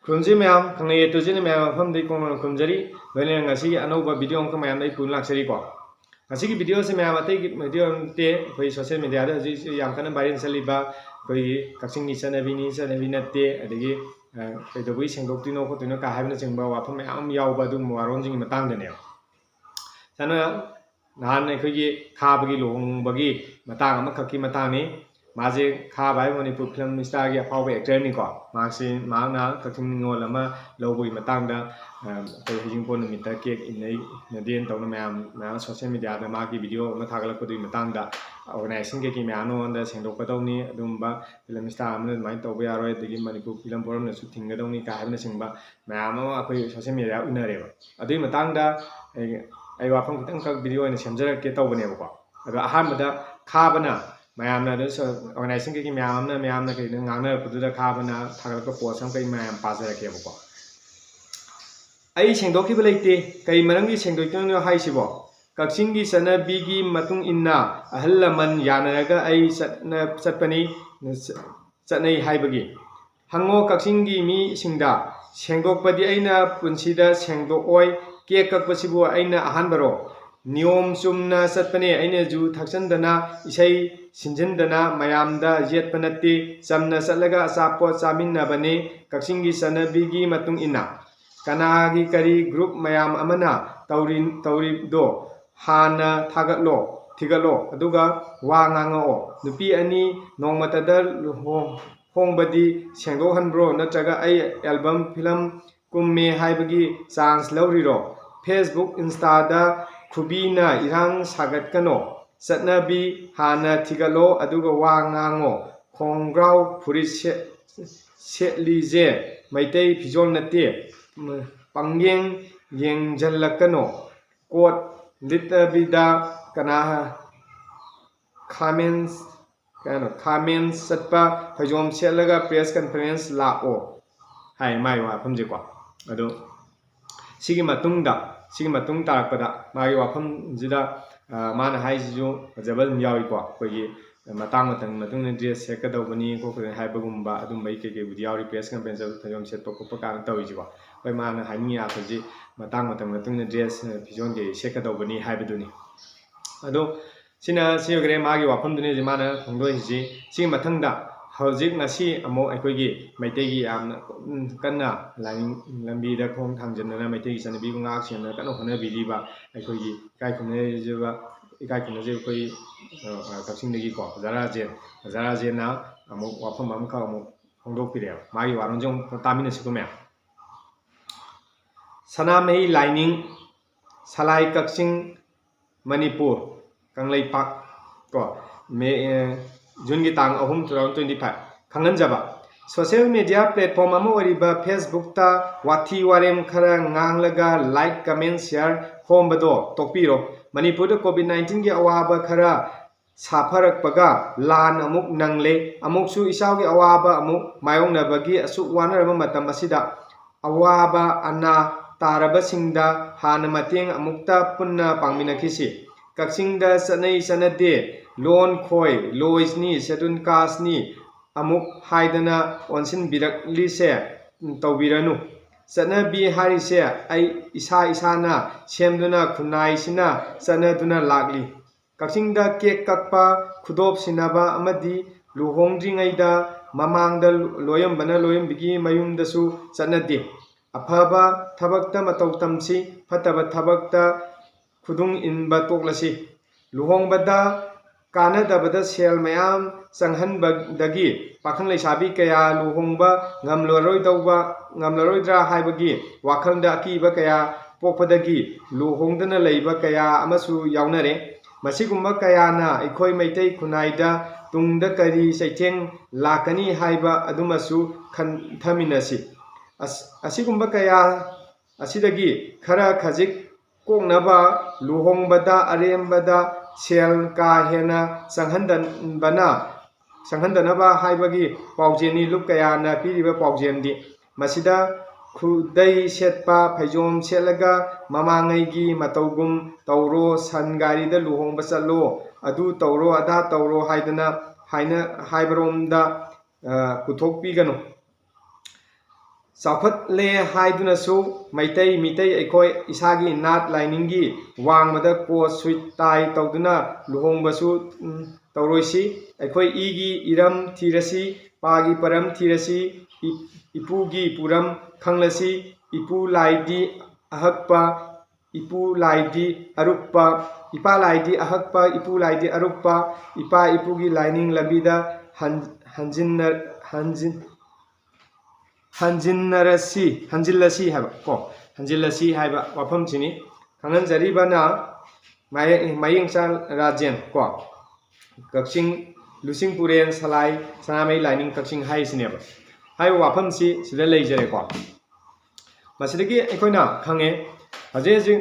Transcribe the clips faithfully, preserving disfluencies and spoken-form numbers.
ꯈꯨꯔꯨꯝꯖꯔꯤ ꯃꯌꯥꯝ, ꯈꯪꯂꯩ ꯌꯦꯠꯇꯨꯁꯤꯅ ꯃꯌꯥꯝ ꯃꯐꯝꯗꯒꯤ ꯀꯣꯡꯅ ꯈꯨꯔꯨꯝꯖꯔꯤ꯫ ꯂꯣꯏꯅꯅ ꯉꯁꯤꯒꯤ ꯑꯅꯧꯕ ꯚꯤꯗꯤꯑꯣ ꯑꯃꯈꯛ ꯃꯌꯥꯝꯗ ꯑꯩ ꯄꯨꯅ ꯂꯥꯛꯆꯔꯤꯀꯣ꯫ ꯉꯁꯤꯒꯤ ꯚꯤꯗꯤꯑꯣꯁꯦ ꯃꯌꯥꯝ ꯑꯇꯩꯒꯤ ꯚꯤꯗꯤꯑꯣ ꯅꯠꯇꯦ, ꯑꯩꯈꯣꯏ ꯁꯣꯁꯦꯜ ꯃꯦꯗꯤꯌꯥꯗ ꯍꯧꯖꯤꯛ ꯍꯧꯖꯤꯛ ꯌꯥꯝ ꯀꯟꯅ ꯚꯥꯏꯔꯦꯜ ꯆꯠꯂꯤꯕ ꯑꯩꯈꯣꯏꯒꯤ ꯀꯛꯆꯤꯡꯒꯤ ꯆꯠꯅꯕꯤꯅꯤ, ꯆꯠꯅꯕꯤ ꯅꯠꯇꯦ, ꯑꯗꯒꯤ ꯀꯩꯗꯧꯕꯒꯤ ꯁꯦꯡꯗꯣꯛꯇꯣꯏꯅꯣ ꯈꯣꯠꯇꯣꯏꯅꯣ ꯀꯥ ꯍꯥꯏꯕꯅꯆꯤꯡꯕ ꯋꯥꯐꯝ ꯃꯌꯥꯝ ꯑꯃ ꯌꯥꯎꯕ ꯑꯗꯨꯒꯨꯝꯕ ꯋꯥꯔꯣꯜꯁꯤꯡꯒꯤ ꯃꯇꯥꯡꯗꯅꯦꯕ꯫ ꯁꯝꯅ ꯅꯍꯥꯟ ꯑꯩꯈꯣꯏꯒꯤ ꯈꯥꯕꯒꯤ ꯂꯨꯍꯣꯡꯕꯒꯤ ꯃꯇꯥꯡ ꯑꯃꯈꯛꯀꯤ ꯃꯇꯥꯡꯅꯤ꯫ ꯃꯥꯁꯦ ꯈꯥꯕ ꯍꯥꯏꯕ ꯃꯅꯤꯄꯨꯔ ꯐꯤꯂꯝ ꯏꯁꯇꯥꯔꯒꯤ ꯑꯐꯥꯎꯕ ꯑꯦꯛꯇꯔꯅꯤꯀꯣ꯫ ꯃꯍꯥꯛꯁꯤ, ꯃꯍꯥꯛꯅ ꯀꯛꯆꯤꯡ ꯅꯤꯉꯣꯜ ꯑꯃ ꯂꯧꯕꯒꯤ ꯃꯇꯥꯡꯗ, ꯑ, ꯑꯩꯈꯣꯏ ꯍꯩꯖꯤꯡꯄꯣꯠ ꯅꯨꯃꯤꯠꯇ ꯀꯦꯛ ꯏꯟꯅꯩ, ꯏꯟꯅꯗꯦꯅ ꯇꯧꯅ ꯃꯌꯥꯝ, ꯃꯌꯥꯝ ꯁꯣꯁꯦꯜ ꯃꯦꯗꯤꯌꯥꯗ ꯃꯥꯒꯤ ꯚꯤꯗꯤꯑꯣ ꯑꯃ ꯊꯥꯒꯠꯂꯛꯄꯗꯨꯒꯤ ꯃꯇꯥꯡꯗ ꯑꯣꯔꯒꯅꯥꯏꯖꯦꯁꯟ ꯀꯩꯀꯩ ꯃꯌꯥꯝ ꯃꯉꯣꯟꯗ ꯁꯦꯡꯗꯣꯛꯀꯗꯧꯅꯤ, ꯑꯗꯨꯒꯨꯝꯕ ꯐꯤꯂꯝ ꯏꯁꯇꯥꯔ ꯑꯃꯅ ꯑꯗꯨꯃꯥꯏꯅ ꯇꯧꯕ ꯌꯥꯔꯣꯏ, ꯑꯗꯒꯤ ꯃꯅꯤꯄꯨꯔ ꯐꯤꯂꯝ ꯐꯣꯔꯝꯅꯁꯨ ꯊꯤꯡꯒꯗꯧꯅꯤ ꯀꯥꯏ ꯍꯥꯏꯕꯅꯆꯤꯡꯕ ꯃꯌꯥꯝ ꯑꯃ ꯑꯩꯈꯣꯏ ꯁꯣꯁꯦꯜ ꯃꯦꯗꯤꯌꯥ ꯎꯅꯔꯦꯕ꯫ ꯑꯗꯨꯒꯤ ꯃꯇꯥꯡꯗ ꯑꯩ, ꯑꯩ ꯋꯥꯐꯝ ꯈꯤꯇꯪꯈꯛ ꯚꯤꯗꯤꯑꯣ ꯑꯣꯏꯅ ꯁꯦꯝꯖꯔꯛꯀꯦ ꯇꯧꯕꯅꯦꯕꯀꯣ꯫ ꯑꯗꯣ ꯑꯍꯥꯟꯕꯗ ꯈꯥꯕꯅ ꯃꯌꯥꯝꯅ ꯑꯗꯨ ꯁ-, ꯑꯣꯔꯒꯅꯥꯏꯖꯦꯁꯟ ꯀꯩꯀꯩ ꯃꯌꯥꯝ ꯑꯃꯅ, ꯃꯌꯥꯝꯅ ꯀꯩꯅꯣ ꯉꯥꯡꯅꯔꯛꯄꯗꯨꯗ ꯈꯥꯕꯅ ꯊꯥꯒꯠꯂꯛꯄ ꯄꯣꯁ ꯑꯃꯈꯛ ꯑꯩ ꯃꯌꯥꯝ ꯄꯥꯖꯔꯛꯀꯦꯕꯀꯣ꯫ "ꯑꯩ ꯁꯦꯡꯗꯣꯛꯈꯤꯕ ꯂꯩꯇꯦ꯫ ꯀꯔꯤ ꯃꯔꯝꯒꯤ ꯁꯦꯡꯗꯣꯛꯇꯣꯏꯅꯣ ꯍꯥꯏꯁꯤꯕꯣ? ꯀꯛꯆꯤꯡꯒꯤ ꯆꯠꯅꯕꯤꯒꯤ ꯃꯇꯨꯡ ꯏꯟꯅ ꯑꯍꯜ ꯂꯃꯟ ꯌꯥꯅꯔꯒ ꯑꯩ ꯆꯠꯅ-, ꯆꯠꯄꯅꯤ, ꯆꯠꯅꯩ ꯍꯥꯏꯕꯒꯤ꯫ ꯍꯪꯉꯣ ꯀꯛꯆꯤꯡꯒꯤ ꯃꯤꯁꯤꯡꯗ꯫ ꯁꯦꯡꯗꯣꯛꯄꯗꯤ ꯑꯩꯅ ꯄꯨꯟꯁꯤꯗ ꯁꯦꯡꯗꯣꯛꯑꯣꯏ꯫ ꯀꯦꯛ ꯀꯛꯄꯁꯤꯕꯨ ꯑꯩꯅ ꯑꯍꯥꯟꯕꯔꯣ? ꯅꯤꯌꯣꯝ ꯆꯨꯝꯅ ꯆꯠꯄꯅꯦ꯫ ꯑꯩꯅ ꯌꯨ ꯊꯛꯆꯟꯗꯅ, ꯏꯁꯩ ꯁꯤꯟꯖꯤꯟꯗꯅ ꯃꯌꯥꯝꯗ ꯌꯦꯠꯄ ꯅꯠꯇꯦ꯫ ꯆꯝꯅ ꯆꯠꯂꯒ ꯑꯆꯥꯄꯣꯠ ꯆꯥꯃꯤꯟꯅꯕꯅꯦ꯫ ꯀꯛꯆꯤꯡꯒꯤ ꯆꯠꯅꯕꯤꯒꯤ ꯃꯇꯨꯡ ꯏꯟꯅ ꯀꯅꯥꯒꯤ ꯀꯔꯤ ꯒ꯭ꯔꯨꯞ ꯃꯌꯥꯝ ꯑꯃꯅ ꯇꯧꯔꯤ-, ꯇꯧꯔꯤꯗꯣ ꯍꯥꯟꯅ ꯊꯥꯒꯠꯂꯣ, ꯊꯤꯒꯠꯂꯣ, ꯑꯗꯨꯒ ꯋꯥ ꯉꯥꯡꯉꯛꯑꯣ꯫ ꯅꯨꯄꯤ ꯑꯅꯤ ꯅꯣꯡꯃꯇꯗ ꯂꯨꯍꯣꯡ-, ꯍꯣꯡꯕꯗꯤ ꯁꯦꯡꯗꯣꯛꯍꯟꯕ꯭ꯔꯣ? ꯅꯠꯇ꯭ꯔꯒ ꯑꯩ ꯑꯦꯜꯕꯝ, ꯐꯤꯂꯝ ꯀꯨꯝꯃꯦ ꯍꯥꯏꯕꯒꯤ ꯆꯥꯟꯁ ꯂꯧꯔꯤꯔꯣ? ꯐꯦꯁꯕꯨꯛ, ꯏꯟꯁꯇꯥꯗ ꯈꯨꯕꯤꯅ ꯏꯔꯥꯡ ꯁꯥꯒꯠꯀꯅꯣ꯫ ꯆꯠꯅꯕꯤ ꯍꯥꯟꯅ ꯊꯤꯒꯠꯂꯣ, ꯑꯗꯨꯒ ꯋꯥ ꯉꯥꯡꯉꯣ꯫ ꯈꯣꯡꯒ꯭ꯔꯥꯎ ꯐꯨꯔꯤꯠ ꯁꯦꯠ-, ꯁꯦꯠꯂꯤꯁꯦ ꯃꯩꯇꯩ ꯐꯤꯖꯣꯜ ꯅꯠꯇꯦ꯫ ꯄꯪꯌꯦꯡ ꯌꯦꯡꯖꯜꯂꯛꯀꯅꯣ꯫ ꯀꯣꯠ ꯂꯤꯠꯇꯕꯤꯗ ꯀꯅꯥ ꯈꯥꯃꯦꯟ, ꯀꯩꯅꯣ, ꯈꯥꯃꯦꯟ ꯆꯠꯄ ꯐꯩꯖꯣꯝ ꯁꯦꯠꯂꯒ ꯄ꯭ꯔꯦꯁ ꯀꯟꯐꯔꯦꯟꯁ ꯂꯥꯛꯑꯣ" ꯍꯥꯏ ꯃꯥꯒꯤ ꯋꯥꯐꯝꯁꯦꯀꯣ꯫ ꯑꯗꯣ ꯁꯤꯒꯤ ꯃꯇꯨꯡꯗ, ꯁꯤꯒꯤ ꯃꯇꯨꯡ ꯇꯥꯔꯛꯄꯗ ꯃꯥꯒꯤ ꯋꯥꯐꯝꯁꯤꯗ, ꯑ, ꯃꯥꯅ ꯍꯥꯏꯁꯤꯁꯨ ꯐꯖꯕ ꯑꯗꯨꯝ ꯌꯥꯎꯏꯀꯣ꯫ ꯑꯩꯈꯣꯏꯒꯤ ꯃꯇꯥꯡ ꯃꯇꯝꯒꯤ ꯃꯇꯨꯡ ꯏꯟꯅ dress ꯁꯦꯠꯀꯗꯧꯕꯅꯤ ꯈꯣꯠꯀꯗꯧꯕꯅꯤ ꯍꯥꯏꯕꯒꯨꯝꯕ ꯑꯗꯨꯝꯕꯒꯤ ꯀꯩꯀꯩꯕꯨꯗꯤ ꯌꯥꯎꯔꯤ꯫ Press conference ꯐꯩꯖꯣꯝ ꯁꯦꯠꯄ ꯈꯣꯠꯄ ꯀꯥꯏꯅ ꯇꯧꯔꯤꯁꯤꯀꯣ꯫ ꯍꯣꯏ, ꯃꯥꯅ ꯍꯥꯏꯅꯤꯡꯉꯤ ꯑꯥꯔꯊꯁꯤ ꯃꯇꯥꯡ ꯃꯇꯝꯒꯤ ꯃꯇꯨꯡ ꯏꯟꯅ dress, ꯐꯤꯖꯣꯜ ꯀꯩ ꯁꯦꯠꯀꯗꯧꯕꯅꯤ ꯍꯥꯏꯕꯗꯨꯅꯤ꯫ ꯑꯗꯣ ꯁꯤꯅ ꯁꯤ ꯑꯣꯏꯈ꯭ꯔꯦ ꯃꯥꯒꯤ ꯋꯥꯐꯝꯗꯨꯅꯤ ꯍꯧꯖꯤꯛ ꯃꯥꯅ ꯐꯣꯡꯗꯣꯛꯏꯁꯤ꯫ ꯁꯤꯒꯤ ꯃꯊꯪꯗ ꯍꯧꯖꯤꯛ ꯉꯁꯤ ꯑꯃꯨꯛ ꯑꯩꯈꯣꯏꯒꯤ ꯃꯩꯇꯩꯒꯤ ꯌꯥꯝꯅ ꯀꯟꯅ ꯂꯥꯏꯅꯤꯡ ꯂꯝꯕꯤꯗ ꯈꯣꯡ ꯊꯥꯡꯖꯤꯟꯗꯅ ꯃꯩꯇꯩꯒꯤ ꯆꯠꯅꯕꯤꯕꯨ ꯉꯥꯛ ꯁꯦꯟꯗꯅ ꯀꯟꯅ ꯍꯣꯠꯅꯕꯤꯔꯤꯕ ꯑꯩꯈꯣꯏꯒꯤ ꯏꯀꯥꯏ ꯈꯨꯝꯅꯖꯕ, ꯏꯀꯥꯏ ꯈꯨꯝꯅꯖꯕ ꯑꯩꯈꯣꯏ, ꯑ, ꯑ, ꯀꯛꯆꯤꯡꯗꯒꯤꯀꯣ ꯑꯣꯖꯥ ꯔꯥꯖꯦꯟ, ꯑꯣꯖꯥ ꯔꯥꯖꯦꯟꯅ ꯑꯃꯨꯛ ꯋꯥꯐꯝ ꯑꯃꯈꯛ ꯑꯃꯨꯛ ꯐꯣꯡꯗꯣꯛꯄꯤꯔꯛꯑꯦꯕ꯫ ꯃꯥꯒꯤ ꯋꯥꯔꯣꯜꯁꯦ ꯑꯃꯨꯛ ꯇꯥꯃꯤꯟꯅꯁꯤꯀꯣ ꯃꯌꯥꯝ꯫ ꯁꯅꯥꯃꯍꯤ ꯂꯥꯏꯅꯤꯡ, ꯁꯂꯥꯏ ꯀꯛꯆꯤꯡ, ꯃꯅꯤꯄꯨꯔ, ꯀꯪꯂꯩꯄꯥꯛ ꯀꯣ, ꯃꯦ, ꯑꯦ, ꯖꯨꯟꯒꯤ ꯇꯥꯡ ꯑꯍꯨꯝ, two thousand twenty five꯫ ꯈꯪꯍꯟꯖꯕ, social media platform ꯑꯃ ꯑꯣꯏꯔꯤꯕ Facebookꯇ ꯋꯥꯊꯤ ꯋꯥꯔꯦꯝ ꯈꯔ ꯉꯥꯡꯂꯒ like, comment, share ꯈꯣꯝꯕꯗꯣ ꯇꯣꯛꯄꯤꯔꯣ꯫ ꯃꯅꯤꯄꯨꯔꯗ COVID nineteenꯒꯤ ꯑꯋꯥꯕ ꯈꯔ ꯁꯥꯐꯔꯛꯄꯒ ꯂꯥꯟ ꯑꯃꯨꯛ ꯅꯪꯂꯦ꯫ ꯑꯃꯨꯛꯁꯨ ꯏꯆꯥꯎꯒꯤ ꯑꯋꯥꯕ ꯑꯃꯨꯛ ꯃꯥꯌꯣꯛꯅꯕꯒꯤ ꯑꯁꯨꯛ ꯋꯥꯅꯔꯕ ꯃꯇꯝ ꯑꯁꯤꯗ ꯑꯋꯥꯕ ꯑꯅꯥ ꯇꯥꯔꯕꯁꯤꯡꯗ ꯍꯥꯟꯅ ꯃꯇꯦꯡ ꯑꯃꯨꯛꯇ ꯄꯨꯟꯅ ꯄꯥꯡꯃꯤꯟꯅꯈꯤꯁꯤ꯫ ꯀꯛꯆꯤꯡꯗ ꯆꯠꯅꯩ ꯆꯠꯅꯗꯦ, ꯂꯣꯟ ꯈꯣꯏ, ꯂꯣꯏꯁꯅꯤ, schedule casteꯅꯤ ꯑꯃꯨꯛ ꯍꯥꯏꯗꯅ ꯑꯣꯟꯁꯤꯟꯕꯤꯔꯛꯂꯤꯁꯦ ꯇꯧꯕꯤꯔꯅꯨ꯫ ꯆꯠꯅꯕꯤ ꯍꯥꯏꯔꯤꯁꯦ ꯑꯩ ꯏꯁꯥ ꯏꯁꯥꯅ ꯁꯦꯝꯗꯨꯅ ꯈꯨꯟꯅꯥꯏꯁꯤꯅ ꯆꯠꯅꯗꯨꯅ ꯂꯥꯛꯂꯤ꯫ ꯀꯛꯆꯤꯡꯗ cake ꯀꯛꯄ, ꯈꯨꯗꯣꯞ ꯁꯤꯟꯅꯕ ꯑꯃꯗꯤ ꯂꯨꯍꯣꯡꯗ꯭ꯔꯤꯉꯩꯗ ꯃꯃꯥꯡꯗ ꯂꯣꯏꯌꯝꯕꯅ ꯂꯣꯏꯌꯝꯕꯤꯒꯤ ꯃꯌꯨꯝꯗꯁꯨ ꯆꯠꯅꯗꯦ꯫ ꯑꯐꯕ ꯊꯕꯛꯇ ꯃꯇꯧ ꯇꯝꯁꯤ, ꯐꯠꯇꯕ ꯊꯕꯛꯇ ꯈꯨꯗꯨꯡ ꯏꯟꯕ ꯇꯣꯛꯂꯁꯤ꯫ ꯂꯨꯍꯣꯡꯕꯗ ꯀꯥꯟꯅꯗꯕꯗ ꯁꯦꯜ ꯃꯌꯥꯝ ꯆꯪꯍꯟꯕꯗꯒꯤ ꯄꯥꯈꯪ ꯂꯩꯁꯥꯕꯤ ꯀꯌꯥ ꯂꯨꯍꯣꯡꯕ ꯉꯝꯂꯔꯣꯏꯗꯧꯕ, ꯉꯝꯂꯔꯣꯏꯗ꯭ꯔꯥ ꯍꯥꯏꯕꯒꯤ ꯋꯥꯈꯜꯗ ꯑꯀꯤꯕ ꯀꯌꯥ ꯄꯣꯛꯄꯗꯒꯤ ꯂꯨꯍꯣꯡꯗꯅ ꯂꯩꯕ ꯀꯌꯥ ꯑꯃꯁꯨ ꯌꯥꯎꯅꯔꯦ꯫ ꯃꯁꯤꯒꯨꯝꯕ ꯀꯌꯥꯅ ꯑꯩꯈꯣꯏ ꯃꯩꯇꯩ ꯈꯨꯟꯅꯥꯏꯗ ꯇꯨꯡꯗ ꯀꯔꯤ ꯆꯩꯊꯦꯡ ꯂꯥꯛꯀꯅꯤ ꯍꯥꯏꯕ ꯑꯗꯨꯃꯁꯨ ꯈꯟꯊꯃꯤꯟꯅꯁꯤ꯫ ꯑꯁ-, ꯑꯁꯤꯒꯨꯝꯕ ꯀꯌꯥ ꯑꯁꯤꯗꯒꯤ ꯈꯔ ꯈꯖꯤꯛ ꯀꯣꯛꯅꯕ ꯂꯨꯍꯣꯡꯕꯗ ꯑꯔꯦꯝꯕꯗ ꯁꯦꯜ ꯀꯥ ꯍꯦꯟꯅ ꯆꯪꯍꯟꯗꯕꯅ, ꯆꯪꯍꯟꯗꯅꯕ ꯍꯥꯏꯕꯒꯤ ꯄꯥꯎꯖꯦꯜꯅꯤ꯫ ꯂꯨꯞ ꯀꯌꯥꯅ ꯄꯤꯔꯤꯕ ꯄꯥꯎꯖꯦꯜꯗꯤ ꯃꯁꯤꯗ ꯈꯨꯗꯩ ꯁꯦꯠꯄ, ꯐꯩꯖꯣꯝ ꯁꯦꯠꯂꯒ ꯃꯃꯥꯡꯉꯩꯒꯤ ꯃꯇꯧꯒꯨꯝ ꯇꯧꯔꯣ, ꯁꯟ ꯒꯥꯔꯤꯗ ꯂꯨꯍꯣꯡꯕ ꯆꯠꯂꯣ, ꯑꯗꯨ ꯇꯧꯔꯣ, ꯑꯗꯥ ꯇꯧꯔꯣ ꯍꯥꯏꯗꯅ ꯍꯥꯏꯅ ꯍꯥꯏꯕꯔꯣꯝꯗ, ꯑ, ꯄꯨꯊꯣꯛꯄꯤꯒꯅꯨ꯫ ꯆꯥꯎꯈꯠꯂꯦ ꯍꯥꯏꯗꯨꯅꯁꯨ ꯃꯩꯇꯩ, ꯃꯤꯇꯩ ꯑꯩꯈꯣꯏ ꯏꯁꯥꯒꯤ ꯅꯥꯠ ꯂꯥꯏꯅꯤꯡꯒꯤ ꯋꯥꯡꯃꯗ ꯀꯣꯠ ꯁꯨꯠ ꯇꯥꯏ ꯇꯧꯗꯨꯅ ꯂꯨꯍꯣꯡꯕꯁꯨ, ꯎꯝ, ꯇꯧꯔꯣꯏꯁꯤ꯫ ꯑꯩꯈꯣꯏ ꯏꯒꯤ ꯏꯔꯝ ꯊꯤꯔꯁꯤ, ꯄꯥꯒꯤ ꯄꯔꯝ ꯊꯤꯔꯁꯤ, ꯏ-, ꯏꯄꯨꯒꯤ ꯄꯨꯔꯝ ꯈꯪꯂꯁꯤ꯫ ꯏꯄꯨ ꯂꯥꯏꯗꯤ ꯑꯍꯛꯄ, ꯏꯄꯨ ꯂꯥꯏꯗꯤ ꯑꯔꯨꯞꯄ, ꯏꯄꯥ ꯂꯥꯏꯗꯤ ꯑꯍꯛꯄ, ꯏꯄꯨ ꯂꯥꯏꯗꯤ ꯑꯔꯨꯞꯄ, ꯏꯄꯥ ꯏꯄꯨꯒꯤ ꯂꯥꯏꯅꯤꯡ ꯂꯝꯕꯤꯗ ꯍꯟ-, ꯍꯟꯖꯤꯟꯅ-, ꯍꯟꯖꯤꯟ-, ꯍꯟꯖꯤꯟꯅꯔꯁꯤ, ꯍꯟꯖꯤꯜꯂꯁꯤ ꯍꯥꯏꯕ ꯀꯣ, ꯍꯟꯖꯤꯜꯂꯁꯤ ꯍꯥꯏꯕ ꯋꯥꯐꯝꯁꯤꯅꯤ꯫ ꯈꯪꯍꯟꯖꯔꯤꯕꯅ ꯃꯌꯦꯛ-, ꯃꯌꯦꯡꯆꯥ ꯔꯥꯖꯦꯟ ꯀꯣ, ꯀꯛꯆꯤꯡ ꯂꯨꯆꯤꯡꯄꯨꯔꯦꯟ ꯁꯂꯥꯏ ꯁꯅꯥꯃꯍꯤ ꯂꯥꯏꯅꯤꯡ ꯀꯛꯆꯤꯡ ꯍꯥꯏꯔꯤꯁꯤꯅꯦꯕ꯫ ꯍꯥꯏꯔꯤꯕ ꯋꯥꯐꯝꯁꯤ ꯁꯤꯗ ꯂꯩꯖꯔꯦꯀꯣ꯫ ꯃꯁꯤꯗꯒꯤ ꯑꯩꯈꯣꯏꯅ ꯈꯪꯉꯦ, ꯍꯧꯖꯤꯛ ꯍꯧꯖꯤꯛ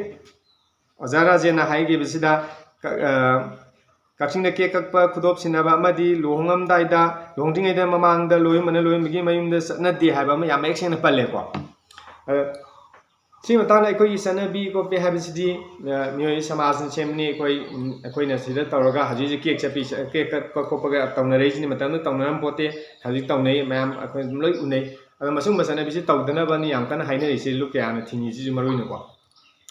ꯑꯣꯖꯥ ꯔꯥꯖꯦꯟꯅ ꯍꯥꯏꯈꯤꯕꯁꯤꯗ ꯀ-, ꯑ, ꯀꯛꯆꯤꯡꯗ ꯀꯦꯛ ꯀꯛꯄ, ꯈꯨꯗꯣꯞ ꯁꯤꯟꯅꯕ ꯑꯃꯗꯤ ꯂꯨꯍꯣꯡꯉꯝꯗꯥꯏꯗ, ꯂꯨꯍꯣꯡꯗ꯭ꯔꯤꯉꯩꯗ ꯃꯃꯥꯡꯗ ꯂꯣꯏꯃꯅ ꯂꯣꯏꯃꯒꯤ ꯃꯌꯨꯝꯗ ꯆꯠꯅꯗꯦ ꯍꯥꯏꯕ ꯑꯃ ꯌꯥꯝ ꯃꯌꯦꯛ ꯁꯦꯡꯅ ꯄꯜꯂꯦꯀꯣ꯫ ꯑ, ꯁꯤ ꯃꯇꯥꯡꯗ ꯑꯩꯈꯣꯏꯒꯤ ꯆꯠꯅꯕꯤ ꯈꯣꯠꯄꯤ ꯍꯥꯏꯕꯁꯤꯗꯤ, ꯑ, ꯃꯤꯑꯣꯏ ꯁꯃꯥꯖꯅ ꯁꯦꯝꯕꯅꯤ꯫ ꯑꯩꯈꯣꯏ, ꯎꯝ, ꯑꯩꯈꯣꯏꯅ ꯁꯤꯗ ꯇꯧꯔꯒ ꯍꯧꯖꯤꯛ ꯍꯧꯖꯤꯛ ꯀꯦꯛ ꯆꯠꯄꯤ, ꯀꯦꯛ ꯀꯛꯄ ꯈꯣꯠꯄꯒ ꯇꯧꯅꯔꯛꯏꯁꯤꯅꯤ꯫ ꯃꯇꯝꯗꯨꯗ ꯇꯧꯅꯔꯝ ꯄꯣꯠꯇꯦ, ꯍꯧꯖꯤꯛ ꯇꯧꯅꯩ ꯃꯌꯥꯝ, ꯑꯩꯈꯣꯏ ꯑꯗꯨꯝ ꯂꯣꯏ ꯎꯅꯩ꯫ ꯑꯗꯣ ꯃꯁꯤꯒꯨꯝꯕ ꯆꯠꯅꯕꯤꯁꯤ ꯇꯧꯗꯅꯕꯅꯤ ꯌꯥꯝ ꯀꯟꯅ ꯍꯥꯏꯅꯔꯤꯁꯤ, ꯂꯨꯞ ꯀꯌꯥꯅ ꯊꯤꯡꯉꯤꯁꯤꯁꯨ ꯃꯔꯨ ꯑꯣꯏꯅꯀꯣ꯫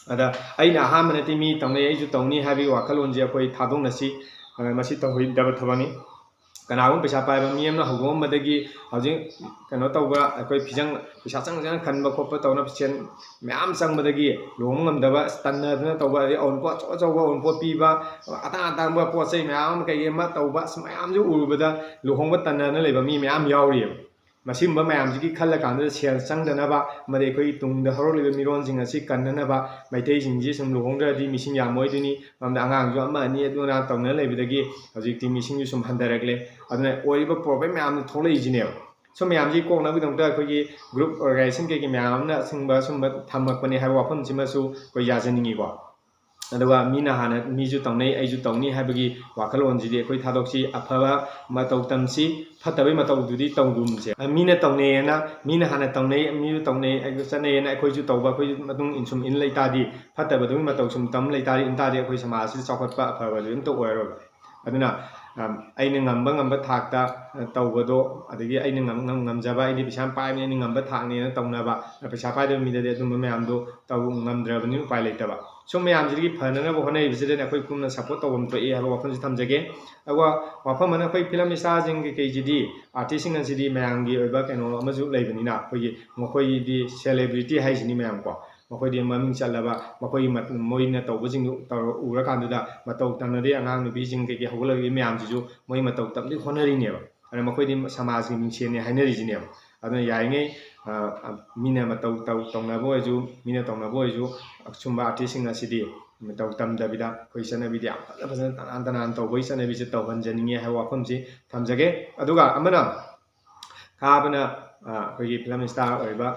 ꯑꯗ ꯑꯩꯅ ꯑꯍꯥꯟꯕ ꯅꯠꯇꯦ, ꯃꯤ ꯇꯧꯅꯩ, ꯑꯩꯁꯨ ꯇꯧꯅꯤ ꯍꯥꯏꯕꯒꯤ ꯋꯥꯈꯜꯂꯣꯟꯁꯦ ꯑꯩꯈꯣꯏ ꯊꯥꯗꯣꯛꯅꯁꯤ꯫ ꯑ, ꯃꯁꯤ ꯇꯧꯍꯩꯗꯕ ꯊꯕꯛꯅꯤ꯫ ꯀꯅꯥꯒꯨꯝꯕ ꯄꯩꯁꯥ ꯄꯥꯏꯕ ꯃꯤ ꯑꯃꯅ ꯍꯧꯗꯣꯛꯑꯝꯕꯗꯒꯤ ꯍꯧꯖꯤꯛ ꯀꯩꯅꯣ ꯇꯧꯕ, ꯑꯩꯈꯣꯏ ꯐꯤꯖꯪ, ꯄꯩꯁꯥ ꯆꯪ ꯆꯪꯅ ꯈꯟꯕ ꯈꯣꯠꯄ ꯇꯧꯅꯕ ꯁꯦꯟ ꯃꯌꯥꯝ ꯆꯪꯕꯗꯒꯤ ꯂꯨꯍꯣꯡꯕ ꯉꯝꯗꯕ, ꯑꯁ, ꯇꯟꯅꯗꯅ ꯇꯧꯕ, ꯑꯗꯩ ꯑꯋꯨꯟꯄꯣꯠ ꯑꯆꯧ ꯑꯆꯧꯕ ꯑꯋꯨꯟꯄꯣꯠ ꯄꯤꯕ, ꯑꯇꯥꯡ ꯑꯇꯥꯡꯕ ꯄꯣꯠ ꯆꯩ ꯃꯌꯥꯝ ꯑꯃ ꯀꯩ ꯑꯃ ꯇꯧꯕ, ꯑꯁ, ꯃꯌꯥꯝꯁꯨ ꯎꯔꯨꯕꯗ ꯂꯨꯍꯣꯡꯕ ꯇꯟꯅꯗꯅ ꯂꯩꯕ ꯃꯤ ꯃꯌꯥꯝ ꯌꯥꯎꯔꯤꯑꯕ꯫ ꯃꯁꯤꯒꯨꯝꯕ ꯃꯌꯥꯝꯁꯤꯒꯤ ꯈꯜꯂ ꯀꯥꯟꯗ ꯁꯦꯜ ꯆꯪꯗꯅꯕ ꯑꯃꯗꯤ ꯑꯩꯈꯣꯏꯒꯤ ꯇꯨꯡꯗ ꯍꯧꯔꯛꯂꯤꯕ ꯃꯤꯔꯣꯟꯁꯤꯡ ꯑꯁꯤ ꯀꯟꯅꯅꯕ, ꯃꯩꯇꯩꯁꯤꯡꯁꯤ ꯁꯨꯝ ꯂꯨꯍꯣꯡꯗ꯭ꯔꯗꯤ ꯃꯤꯁꯤꯡ ꯌꯥꯝꯃꯣꯏꯗꯣꯏꯅꯤ, ꯃꯔꯝꯗꯤ ꯑꯉꯥꯡꯁꯨ ꯑꯃ ꯑꯅꯤ ꯑꯗꯨ ꯑꯗꯥ ꯇꯧꯅ ꯂꯩꯕꯗꯒꯤ ꯍꯧꯖꯤꯛꯇꯤ ꯃꯤꯁꯤꯡꯁꯨ ꯁꯨꯝ ꯍꯟꯊꯔꯛꯂꯦ꯫ ꯑꯗꯨꯅ ꯑꯣꯏꯔꯤꯕ problem ꯃꯌꯥꯝꯅ ꯊꯣꯛꯂꯛꯏꯁꯤꯅꯦꯕ꯫ ꯁꯨꯝ ꯃꯌꯥꯝꯁꯤ ꯀꯣꯛꯅꯕꯒꯤꯗꯃꯛꯇ ꯑꯩꯈꯣꯏꯒꯤ group organization ꯀꯩꯀꯩ ꯃꯌꯥꯝ ꯑꯃꯅ ꯑꯁꯤꯒꯨꯝꯕ ꯁꯨꯝꯕ ꯊꯝꯃꯛꯄꯅꯦ ꯍꯥꯏꯕ ꯋꯥꯐꯝꯁꯤꯃꯁꯨ ꯑꯩꯈꯣꯏ ꯌꯥꯖꯅꯤꯡꯉꯤꯀꯣ꯫ ꯑꯗꯨꯒ ꯃꯤꯅ ꯍꯥꯟꯅ, ꯃꯤꯁꯨ ꯇꯧꯅꯩ, ꯑꯩꯁꯨ ꯇꯧꯅꯤ ꯍꯥꯏꯕꯒꯤ ꯋꯥꯈꯜꯂꯣꯟꯁꯤꯗꯤ ꯑꯩꯈꯣꯏ ꯊꯥꯗꯣꯛꯁꯤ꯫ ꯑꯐꯕ ꯃꯇꯧ ꯇꯝꯁꯤ, ꯐꯠꯇꯕꯩ ꯃꯇꯧꯗꯨꯗꯤ ꯇꯧꯒꯨꯝꯁꯦ꯫ ꯃꯤꯅ ꯇꯧꯅꯩꯌꯦꯅ, ꯃꯤꯅ ꯍꯥꯟꯅ ꯇꯧꯅꯩ, ꯃꯤꯁꯨ ꯇꯧꯅꯩ, ꯑꯩꯁꯨ ꯆꯠꯅꯩꯌꯦꯅ ꯑꯩꯈꯣꯏꯁꯨ ꯇꯧꯕ, ꯑꯩꯈꯣꯏꯁꯨ ꯃꯇꯨꯡ ꯏꯟ ꯁꯨꯝ ꯏꯟ ꯂꯩꯇꯥꯔꯗꯤ, ꯐꯠꯇꯕꯗꯨꯒꯤ ꯃꯇꯧ ꯁꯨꯝ ꯇꯝ ꯂꯩꯇꯥꯔꯗꯤ, ꯏꯟ ꯇꯥꯔꯗꯤ ꯑꯩꯈꯣꯏ ꯁꯃꯥꯖꯁꯤꯗ ꯆꯥꯎꯈꯠꯄ ꯑꯐꯕꯗꯨ ꯑꯝꯇ ꯑꯣꯏꯔꯔꯣꯏ꯫ ꯑꯗꯨꯅ, ꯑꯝ, ꯑꯩꯅ ꯉꯝꯕ ꯉꯝꯕ ꯊꯥꯛꯇ, ꯑ, ꯇꯧꯕꯗꯣ, ꯑꯗꯒꯤ ꯑꯩꯅ ꯉꯝ-, ꯉꯝ-, ꯉꯝꯖꯕ, ꯑꯩꯗꯤ ꯄꯩꯁꯥ ꯌꯥꯝ ꯄꯥꯏꯕꯅꯤ, ꯑꯩꯅ ꯉꯝꯕ ꯊꯥꯛꯅꯦꯅ ꯇꯧꯅꯕ, ꯑ, ꯄꯩꯁꯥ ꯄꯥꯏꯗꯕ ꯃꯤꯗꯗꯤ ꯑꯗꯨꯝꯕ ꯃꯌꯥꯝꯗꯣ ꯇꯧ ꯉꯝꯗ꯭ꯔꯕꯅꯤꯅ ꯎꯄꯥꯏ ꯂꯩꯇꯕ꯫ ꯁꯨꯝ ꯃꯌꯥꯝꯁꯤꯗꯒꯤ ꯐꯅꯅꯕ ꯍꯣꯠꯅꯔꯤꯕꯁꯤꯗꯅꯦ ꯑꯩꯈꯣꯏ ꯄꯨꯝꯅ ꯁꯞꯄꯣꯔꯠ ꯇꯧꯐꯝ ꯊꯣꯛꯏ ꯍꯥꯏꯕ ꯋꯥꯐꯝꯁꯤ ꯊꯝꯖꯒꯦ꯫ ꯑꯗꯨꯒ ꯋꯥꯐꯝ ꯑꯃꯅ, ꯑꯩꯈꯣꯏ ꯐꯤꯂꯝ ꯏꯁꯇꯥꯔꯁꯤꯡ ꯀꯩꯀꯩꯁꯤꯗꯤ, ꯑꯥꯔꯇꯤꯁꯁꯤꯡ ꯑꯁꯤꯗꯤ ꯃꯌꯥꯝꯒꯤ ꯑꯣꯏꯕ ꯀꯩꯅꯣ ꯑꯃꯁꯨ ꯂꯩꯕꯅꯤꯅ, ꯑꯩꯈꯣꯏꯒꯤ ꯃꯈꯣꯏꯗꯤ ꯁꯦꯂꯦꯕ꯭ꯔꯤꯇꯤ ꯍꯥꯏꯁꯤꯅꯤ ꯃꯌꯥꯝ ꯀꯣ, ꯃꯈꯣꯏꯗꯤ ꯃꯃꯤꯡ ꯆꯠꯂꯕ, ꯃꯈꯣꯏꯒꯤ ꯃꯠ-, ꯃꯣꯏꯅ ꯇꯧꯕꯁꯤꯡꯗꯨ ꯇꯧꯔ-, ꯎꯔꯀꯥꯟꯗꯨꯗ ꯃꯇꯧ ꯇꯝꯅꯗꯦ꯫ ꯑꯉꯥꯡ ꯅꯨꯄꯤꯁꯤꯡ ꯀꯩꯀꯩ ꯍꯧꯒꯠꯂꯛꯂꯤꯕ ꯃꯌꯥꯝꯁꯤꯁꯨ ꯃꯣꯏ ꯃꯇꯧ ꯇꯝꯗꯤ ꯍꯣꯠꯅꯔꯤꯅꯦꯕ꯫ ꯑꯗꯨꯅ ꯃꯈꯣꯏꯗꯤ ꯁꯃꯥꯖꯀꯤ ꯃꯤꯡꯁꯦꯟꯅꯤ ꯍꯥꯏꯅꯔꯤꯁꯤꯅꯦꯕ꯫ ꯑꯗꯨꯅ ꯌꯥꯔꯤꯉꯩ, ꯑ, ꯑ, ꯃꯤꯅ ꯃꯇꯧ ꯇꯧ-, ꯇꯧꯅꯕ ꯑꯣꯏꯔꯁꯨ, ꯃꯤꯅ ꯇꯧꯅꯕ ꯑꯣꯏꯔꯁꯨ, ꯑꯁꯨꯝꯕ ꯑꯥꯔꯇꯤꯁꯁꯤꯡ ꯑꯁꯤꯗꯤ ꯃꯇꯧ ꯇꯝꯗꯕꯤꯗ ꯑꯩꯈꯣꯏ ꯆꯠꯅꯕꯤꯗꯤ ꯌꯥꯝ ꯐꯖ ꯐꯖꯅ ꯇꯅꯥꯟ ꯇꯅꯥꯟ ꯇꯧꯕꯒꯤ ꯆꯠꯅꯕꯤꯁꯦ ꯇꯧꯍꯟꯖꯅꯤꯡꯉꯦ ꯍꯥꯏꯕ ꯋꯥꯐꯝꯁꯤ ꯊꯝꯖꯒꯦ꯫ ꯑꯗꯨꯒ ꯑꯃꯅ, ꯈꯥꯕꯅ, ꯑ, ꯑꯩꯈꯣꯏꯒꯤ ꯐꯤꯂꯝ ꯏꯁꯇꯥꯔ ꯑꯣꯏꯔꯤꯕ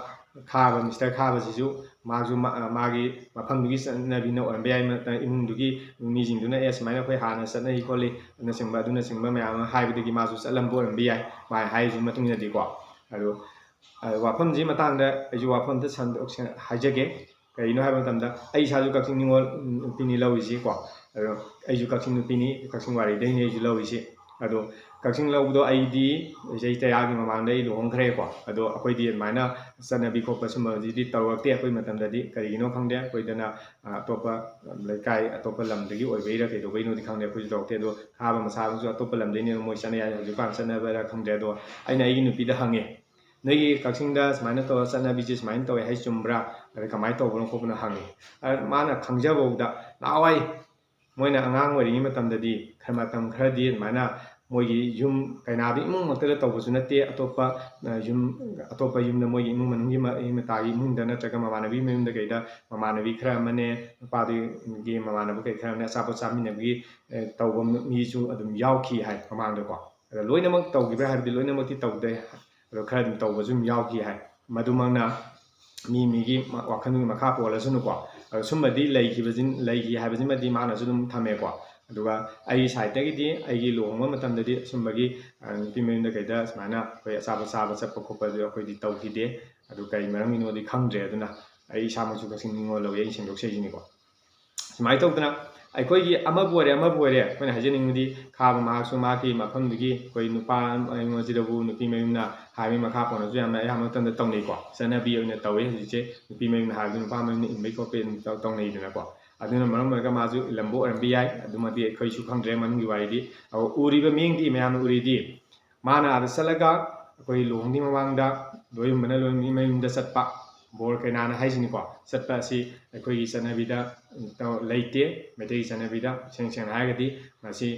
ꯈꯥꯕ, ꯃꯤꯁꯇꯔ ꯈꯥꯕꯁꯤꯁꯨ ꯃꯥꯁꯨ ꯃꯥ-, ꯃꯥꯒꯤ ꯃꯐꯝꯗꯨꯒꯤ ꯆꯠꯅꯕꯤꯅ ꯑꯣꯏꯔꯝꯕ ꯌꯥꯏ, ꯃ-, ꯏꯃꯨꯡꯗꯨꯒꯤ ꯃꯤꯁꯤꯡꯗꯨꯅ, "ꯑꯦ, ꯁꯨꯃꯥꯏꯅ ꯑꯩꯈꯣꯏ ꯍꯥꯟꯅ ꯆꯠꯅꯩ ꯈꯣꯠꯂꯤ" ꯑꯗꯨꯅꯆꯤꯡꯕ, ꯑꯗꯨꯅꯆꯤꯡꯕ ꯃꯌꯥꯝ ꯑꯃ ꯍꯥꯏꯕꯗꯒꯤ ꯃꯥꯁꯨ ꯆꯠꯂꯝꯕ ꯑꯣꯏꯔꯝꯕ ꯌꯥꯏ, ꯃꯥꯅ ꯍꯥꯏꯔꯤꯁꯤꯒꯤ ꯃꯇꯨꯡ ꯏꯟꯅꯗꯤꯀꯣ꯫ ꯑꯗꯣ, ꯑ, ꯋꯥꯐꯝꯁꯤꯒꯤ ꯃꯇꯥꯡꯗ ꯑꯩꯁꯨ ꯋꯥꯐꯝ ꯑꯝꯇ ꯁꯟꯗꯣꯛ-, ꯍꯥꯏꯖꯒꯦ꯫ ꯀꯔꯤꯒꯤꯅꯣ ꯍꯥꯏꯕ ꯃꯇꯝꯗ, ꯑꯩ ꯏꯁꯥꯁꯨ ꯀꯛꯆꯤꯡ ꯅꯤꯉꯣꯜ ꯅꯨꯄꯤꯅꯤ ꯂꯧꯔꯤꯁꯤꯀꯣ꯫ ꯑꯗꯣ ꯑꯩꯁꯨ ꯀꯛꯆꯤꯡ ꯅꯨꯄꯤꯅꯤ, ꯀꯛꯆꯤꯡ ꯋꯥꯏꯔꯤꯗꯩꯅꯤ ꯑꯩꯁꯨ ꯂꯧꯔꯤꯁꯤ꯫ ꯑꯗꯣ ꯀꯛꯆꯤꯡ ꯂꯧꯕꯗꯣ ꯑꯩꯗꯤ ꯆꯍꯤ ꯇꯔꯥꯒꯤ ꯃꯃꯥꯡꯗ ꯑꯩ ꯂꯨꯍꯣꯡꯈ꯭ꯔꯦꯀꯣ꯫ ꯑꯗꯣ ꯑꯩꯈꯣꯏꯗꯤ ꯑꯗꯨꯃꯥꯏꯅ ꯆꯠꯅꯕꯤ ꯈꯣꯠꯄ ꯁꯨꯝꯕꯁꯤꯗꯤ ꯇꯧꯔꯛꯇꯦ ꯑꯩꯈꯣꯏ ꯃꯇꯝꯗꯗꯤ꯫ ꯀꯔꯤꯒꯤꯅꯣ ꯈꯪꯗꯦ, ꯑꯩꯈꯣꯏꯗꯅ, ꯑ, ꯑꯇꯣꯞꯄ ꯂꯩꯀꯥꯏ, ꯑꯇꯣꯞꯄ ꯂꯝꯗꯒꯤ ꯑꯣꯏꯕꯩꯔꯥ ꯀꯩꯗꯧꯕꯩꯅꯣꯗꯤ ꯈꯪꯗꯦ, ꯑꯩꯈꯣꯏꯁꯨ ꯇꯧꯔꯛꯇꯦ꯫ ꯑꯗꯣ ꯈꯥꯕ ꯃꯆꯥꯗꯨꯁꯨ ꯑꯇꯣꯞꯄ ꯂꯝꯗꯩꯅꯦ, ꯃꯣꯏ ꯆꯠꯅ ꯌꯥꯏ, ꯍꯧꯖꯤꯛꯀꯥꯟ ꯆꯠꯅꯕꯩꯔꯥ ꯈꯪꯗ꯭ꯔꯦ꯫ ꯑꯗꯣ ꯑꯩꯅ ꯑꯩꯒꯤ ꯅꯨꯄꯤꯗ ꯍꯪꯉꯦ, "ꯅꯣꯏꯒꯤ ꯀꯛꯆꯤꯡꯗ ꯁꯨꯃꯥꯏꯅ ꯇꯧꯔ ꯆꯠꯅꯕꯤꯁꯦ ꯁꯨꯃꯥꯏꯅ ꯇꯧꯋꯦ ꯍꯥꯏ, ꯆꯨꯝꯕ꯭ꯔꯥ? ꯑꯗ ꯀꯃꯥꯏꯅ ꯇꯧꯕꯅꯣ ꯈꯣꯠꯄꯅꯣ?" ꯍꯪꯉꯦ꯫ ꯑꯗ ꯃꯥꯅ ꯈꯪꯖꯕꯧꯗ, ꯅꯍꯥꯟꯋꯥꯏ ꯃꯣꯏꯅ ꯑꯉꯥꯡ ꯑꯣꯏꯔꯤꯉꯩ ꯃꯇꯝꯗꯗꯤ ꯈꯔ, ꯃꯇꯝ ꯈꯔꯗꯤ ꯑꯗꯨꯃꯥꯏꯅ ꯃꯣꯏꯒꯤ ꯌꯨꯝ ꯀꯩꯅꯥꯗꯨ ꯏꯃꯨꯡꯃꯛꯇꯗ ꯇꯧꯕꯁꯨ ꯅꯠꯇꯦ, ꯑꯇꯣꯞꯄ, ꯑ, ꯌꯨꯝ, ꯑꯇꯣꯞꯄ ꯌꯨꯝꯗ, ꯃꯣꯏꯒꯤ ꯏꯃꯨꯡ ꯃꯅꯨꯡꯒꯤ ꯃ-, ꯃꯇꯥꯒꯤ ꯏꯃꯨꯡꯗ ꯅꯠꯇ꯭ꯔꯒ ꯃꯃꯥꯟꯅꯕꯤ ꯃꯌꯨꯝꯗ ꯀꯩꯗ ꯃꯃꯥꯟꯅꯕꯤ ꯈꯔ ꯑꯃꯅꯦ, ꯅꯨꯄꯥꯗꯨꯒꯤ ꯃꯃꯥꯟꯅꯕ ꯀꯩ ꯈꯔ ꯑꯃꯅꯦ ꯑꯆꯥꯄꯣꯠ ꯆꯥꯃꯤꯟꯅꯕꯒꯤ, ꯑ, ꯇꯧꯕ ꯃꯤꯁꯨ ꯑꯗꯨꯝ ꯌꯥꯎꯈꯤ ꯍꯥꯏ ꯃꯃꯥꯡꯗꯀꯣ꯫ ꯑꯗ ꯂꯣꯏꯅꯃꯛ ꯇꯧꯈꯤꯕ꯭ꯔꯥ ꯍꯥꯏꯕꯗꯤ ꯂꯣꯏꯅꯃꯛꯇꯤ ꯇꯧꯗꯦ꯫ ꯑꯗꯣ ꯈꯔ ꯑꯗꯨꯝ ꯇꯧꯕꯁꯨ ꯑꯗꯨꯝ ꯌꯥꯎꯈꯤ ꯍꯥꯏ꯫ ꯃꯗꯨꯃꯛꯅ ꯃꯤ ꯃꯤꯒꯤ ꯃ-, ꯋꯥꯈꯜꯒꯤ ꯃꯈꯥ ꯄꯣꯜꯂꯁꯅꯨꯀꯣ꯫ ꯑꯗꯣ ꯁꯨꯝꯕꯗꯤ ꯂꯩꯈꯤꯕꯁꯤ, ꯂꯩꯈꯤ ꯍꯥꯏꯕꯁꯤꯃꯗꯤ ꯃꯥꯅꯁꯨ ꯑꯗꯨꯝ ꯊꯝꯃꯦꯀꯣ꯫ ꯑꯗꯨꯒ ꯑꯩꯒꯤ side ꯇꯒꯤꯗꯤ ꯑꯩꯒꯤ ꯂꯨꯍꯣꯡꯕ ꯃꯇꯝꯗꯗꯤ ꯑꯁꯨꯝꯕꯒꯤ, ꯑ, ꯅꯨꯄꯤ ꯃꯌꯨꯝꯗ ꯀꯩꯗ ꯁꯨꯃꯥꯏꯅ ꯑꯩꯈꯣꯏ ꯑꯆꯥꯄꯣꯠ ꯆꯥꯕ ꯆꯠꯄ ꯈꯣꯠꯄꯁꯨ ꯑꯩꯈꯣꯏꯗꯤ ꯇꯧꯈꯤꯗꯦ꯫ ꯑꯗꯨ ꯀꯔꯤ ꯃꯔꯝꯒꯤꯅꯣꯗꯤ ꯈꯪꯗ꯭ꯔꯦ꯫ ꯑꯗꯨꯅ ꯑꯩ ꯏꯁꯥꯃꯛꯁꯨ ꯀꯛꯆꯤꯡ ꯅꯤꯉꯣꯜ ꯂꯧꯏ, ꯑꯩꯅ ꯁꯦꯡꯗꯣꯛꯆꯩꯁꯤꯅꯤꯀꯣ꯫ ꯁꯨꯃꯥꯏꯅ ꯇꯧꯗꯅ ꯑꯩꯈꯣꯏꯒꯤ ꯑꯃꯕꯨ ꯑꯣꯏꯔꯦ, ꯑꯃꯕꯨ ꯑꯣꯏꯔꯦ, ꯑꯩꯈꯣꯏꯅ ꯍꯥꯏꯖꯅꯤꯡꯕꯗꯤ ꯈꯥꯕ ꯃꯍꯥꯛꯁꯨ ꯃꯍꯥꯛꯀꯤ ꯃꯐꯝꯗꯨꯒꯤ ꯑꯩꯈꯣꯏ ꯅꯨꯄꯥ ꯃꯌꯨꯝ ꯑꯁꯤꯗꯕꯨ ꯅꯨꯄꯤ ꯃꯌꯨꯝꯅ ꯍꯥꯏꯕꯒꯤ ꯃꯈꯥ ꯄꯣꯟꯅꯁꯨ ꯌꯥꯝꯅ ꯑꯌꯥꯝꯕ ꯃꯇꯝꯗ ꯇꯧꯅꯩꯀꯣ꯫ ꯆꯠꯅꯕꯤ ꯑꯣꯏꯅ ꯇꯧꯋꯤ ꯍꯧꯖꯤꯛꯁꯦ꯫ ꯅꯨꯄꯤ ꯃꯌꯨꯝꯅ ꯍꯥꯏꯕꯗꯨ ꯅꯨꯄꯥ ꯃꯌꯨꯝꯅ ꯏꯟꯕꯩ ꯈꯣꯠꯄꯩ ꯑꯗꯨꯝ ꯇꯧ-, ꯇꯧꯅꯩꯗꯅꯀꯣ꯫ ꯑꯗꯨꯅ ꯃꯔꯝ ꯑꯣꯏꯔꯒ ꯃꯥꯁꯨ ꯏꯜꯂꯝꯕ ꯑꯣꯏꯔꯝꯕ ꯌꯥꯏ, ꯑꯗꯨꯃꯗꯤ ꯑꯩꯈꯣꯏꯁꯨ ꯈꯪꯗ꯭ꯔꯦ ꯃꯅꯨꯡꯒꯤ ꯋꯥꯔꯤꯗꯤ꯫ ꯑꯗꯣ ꯎꯔꯤꯕ ꯃꯤꯡꯗꯤ, ꯃꯌꯥꯝꯅ ꯎꯔꯤꯗꯤ ꯃꯥꯅ ꯑꯥꯗ ꯆꯠꯂꯒ ꯑꯩꯈꯣꯏ ꯂꯨꯍꯣꯡꯗ꯭ꯔꯤ ꯃꯃꯥꯡꯗ ꯂꯣꯏꯌꯨꯝꯕꯅ ꯂꯣꯏꯌꯨꯝꯕꯤ ꯃꯌꯨꯝꯗ ꯆꯠꯄ, ꯕꯣꯔ ꯀꯩꯅꯥꯅ ꯍꯥꯏꯁꯤꯅꯤꯀꯣ, ꯆꯠꯄ ꯑꯁꯤ ꯑꯩꯈꯣꯏꯒꯤ ꯆꯠꯅꯕꯤꯗ ꯇꯧ-, ꯂꯩꯇꯦ꯫ ꯃꯩꯇꯩꯒꯤ ꯆꯠꯅꯕꯤꯗ ꯁꯦꯡ ꯁꯦꯡꯅ ꯍꯥꯏꯔꯒꯗꯤ ꯃꯁꯤ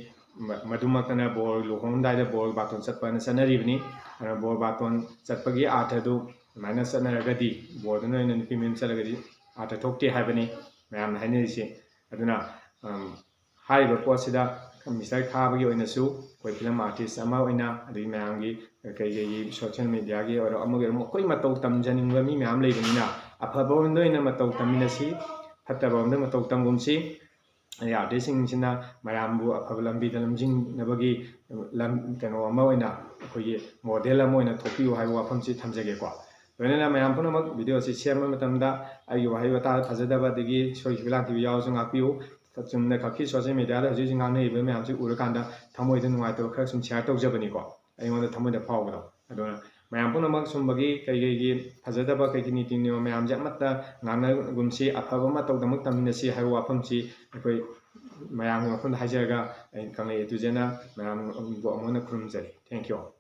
ꯃ-, ꯃꯗꯨꯃꯛꯇꯅ ꯕꯣꯔ ꯂꯨꯍꯣꯡꯉꯝꯗꯥꯏꯗ ꯕꯣꯔ ꯕꯥꯇꯣꯟ ꯆꯠꯄꯅ ꯆꯠꯅꯔꯤꯕꯅꯤ꯫ ꯑꯗꯨꯅ ꯕꯣꯔ ꯕꯥꯇꯣꯟ ꯆꯠꯄꯒꯤ ꯑꯥꯔꯊꯗꯨ ꯑꯗꯨꯃꯥꯏꯅ ꯆꯠꯅꯔꯒꯗꯤ, ꯕꯣꯔꯗꯨꯅ ꯑꯣꯏꯅ ꯅꯨꯄꯤ ꯃꯌꯨꯝ ꯆꯠꯂꯒꯗꯤ ꯑꯥꯔꯊ ꯊꯣꯛꯇꯦ ꯍꯥꯏꯕꯅꯤ ꯃꯌꯥꯝꯅ ꯍꯥꯏꯅꯔꯤꯁꯦ꯫ ꯑꯗꯨꯅ, ꯑꯝ, ꯍꯥꯏꯔꯤꯕ ꯄꯣꯠꯁꯤꯗ ꯃꯤꯁꯇꯔ ꯈꯥꯕꯒꯤ ꯑꯣꯏꯅꯁꯨ ꯑꯩꯈꯣꯏ film artist ꯑꯃ ꯑꯣꯏꯅ, ꯑꯗꯒꯤ ꯃꯌꯥꯝꯒꯤ ꯀꯩ ꯀꯩꯒꯤ social media ꯒꯤ ꯑꯣꯏꯔꯣ ꯑꯃꯒꯤ ꯑꯣꯏꯔꯣ ꯑꯩꯈꯣꯏ ꯃꯇꯧ ꯇꯝꯖꯅꯤꯡꯕ ꯃꯤ ꯃꯌꯥꯝ ꯂꯩꯕꯅꯤꯅ, ꯑꯐꯕ ꯔꯣꯝꯗ ꯑꯣꯏꯅ ꯃꯇꯧ ꯇꯝꯃꯤꯟꯅꯁꯤ, ꯐꯠꯇꯕ ꯔꯣꯝꯗ ꯃꯇꯧ ꯇꯝꯒꯨꯝꯁꯤ꯫ ꯑꯩ artist ꯁꯤꯡꯁꯤꯅ ꯃꯌꯥꯝꯕꯨ ꯑꯐꯕ ꯂꯝꯕꯤꯗ ꯂꯝꯖꯤꯡꯅꯕꯒꯤ ꯂꯝ-, ꯀꯩꯅꯣ ꯑꯃ ꯑꯣꯏꯅ, ꯑꯩꯈꯣꯏꯒꯤ model ꯑꯃ ꯑꯣꯏꯅ ꯊꯣꯛꯄꯤꯌꯨ ꯍꯥꯏꯕ ꯋꯥꯐꯝꯁꯤ ꯊꯝꯖꯒꯦꯀꯣ꯫ ꯂꯣꯏꯅꯅ ꯃꯌꯥꯝ ꯄꯨꯝꯅꯃꯛ video ꯑꯁꯤ ꯁꯦꯝꯕ ꯃꯇꯝꯗ ꯑꯩꯒꯤ ꯋꯥꯍꯩ ꯋꯥꯇꯥ ꯐꯖꯗꯕ ꯑꯗꯒꯤ ꯁꯣꯏꯈꯤꯕ ꯂꯥꯟꯈꯤꯕ ꯌꯥꯎꯔꯁꯨ ꯉꯥꯛꯄꯤꯌꯨ꯫ ꯆꯨꯝꯅ ꯈꯛꯀꯤ social media ꯗ ꯍꯧꯖꯤꯛ ꯍꯧꯖꯤꯛ ꯉꯥꯡꯅꯔꯤꯕ ꯃꯌꯥꯝꯁꯤ ꯎꯔꯀꯥꯟꯗ ꯊꯃꯣꯏꯗ ꯅꯨꯡꯉꯥꯏꯇꯕ ꯈꯔ ꯁꯨꯝ share ꯇꯧꯖꯕꯅꯤꯀꯣ, ꯑꯩꯉꯣꯟꯗ ꯊꯃꯣꯏꯗ ꯐꯥꯎꯕꯗꯣ꯫ ꯑꯗꯨꯅ ꯃꯌꯥꯝ ꯄꯨꯝꯅꯃꯛ ꯁꯨꯝꯕꯒꯤ ꯀꯩ ꯀꯩꯒꯤ ꯐꯖꯗꯕ ꯀꯩ ꯀꯩ ꯅꯤꯇꯤ ꯅꯤꯌꯣꯝ ꯃꯌꯥꯝꯁꯦ ꯑꯃꯠꯇ ꯉꯥꯡꯅꯒꯨꯝꯁꯤ, ꯑꯐꯕ ꯃꯇꯧꯗꯃꯛ ꯇꯝꯃꯤꯟꯅꯁꯤ ꯍꯥꯏꯕ ꯋꯥꯐꯝꯁꯤ ꯑꯩꯈꯣꯏ ꯃꯌꯥꯝꯒꯤ ꯃꯐꯝꯗ ꯍꯥꯏꯖꯔꯒ ꯑꯩ ꯀꯪꯂꯩ ꯑꯦ ꯇꯨ ꯖꯦꯠꯅ ꯃꯌꯥꯝꯕꯨ ꯑꯃꯨꯛ ꯍꯟꯅ ꯈꯨꯔꯨꯝꯖꯔꯤ꯫ Thank you all꯫